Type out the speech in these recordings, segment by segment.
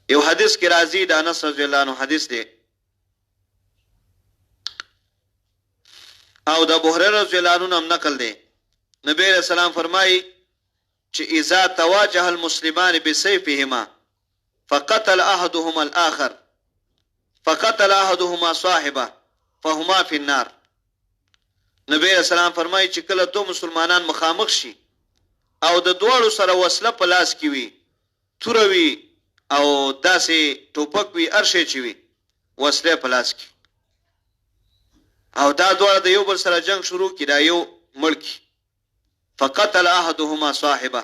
یو حدیث کې راځي، د انس رضی الله عنه حدیث دی او د ابو هريره رضی الله عنه هم نقل دی. نبی علیہ السلام فرمایي چې اذا تواجه المسلمان بسيفهما فقتل احدهما الاخر فقتل احدهما صاحبه فهما في النار. نبی علیہ السلام فرمایي چې کله دوه مسلمانان مخامخ شي او د دواړو سره وسله په لاس کې وي، توره وي او داسې ټوپک وي، هر شی چې وي، وسله په لاس کې، او دا دواړه د یو بل سره جنګ شروع کړي، دا یو مړ کړي، فقتل احدهما صاحبه،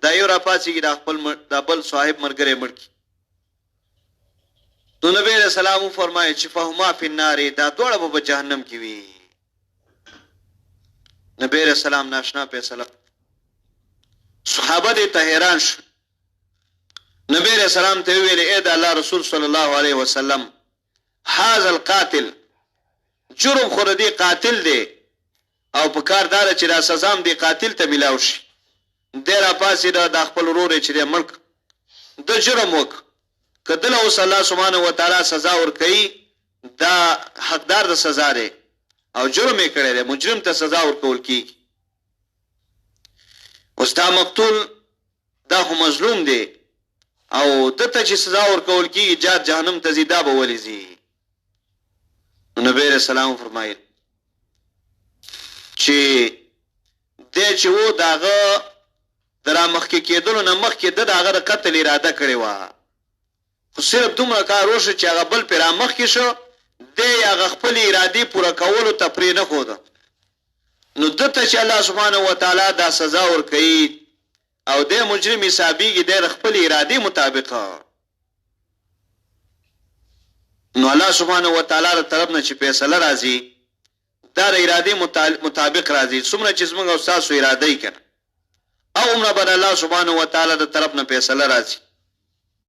دا یو راپاڅېږي، دا خپل دا بل صاحب ملګری مړ کړي، نو نبی علیہ السلام وفرمایي چې فهما فی النار، دا دواړه به په جهنم کې وي. نبی علیہ السلام ناشنا فیصله، صحابه دې ته حیران شو. نبی علیہ السلام ته ویل، اے د الله رسول صلی الله علیه وسلم، هاذا القاتل، جرم خو د دې قاتل دی او په کار دا ده چې دا سزا هم دې قاتل ته ملاو شي. دی راپاڅېده، دا خپل ورور یې چې دی مړ کړ. ده جرم وکړ، که ده له اوس الله سبحانه وتعالی سزا ورکوي، دا حقدار د سزا دی او جرم یې کړی دی، مجرم ته سزا ورکول کېږي. اوس دا مقتول دا خو مظلوم دی او ده ته چې سزا ورکول کېږي، جات جهنم ته ځي، دا به ولې ځي؟ نو نبی علیه السلام وفرمایل چې دی چې و، د هغه د رامخکې کېدلو نه مخکې ده د هغه د قتل اراده کړې وه، خو صرف دومره کار وشو چې هغه بل پرې رامخکې شو، دی یې هغه خپلې ارادې پوره کولو ته پرې نه ښوده. نو ده ته چې الله سبحانه وتعالی دا سزا ورکوي او دی مجرم حسابېږي، دی د خپلې ارادې مطابق، نو الله سبحانه وتعالی د طرف نه چې فیصله راځي، دا د ارادې مطابق راځي. څومره چې زموږ او ستاسو اراده وي که نه، هغومره به د الله سبحانه وتعالی د طرف نه فیصله راځي.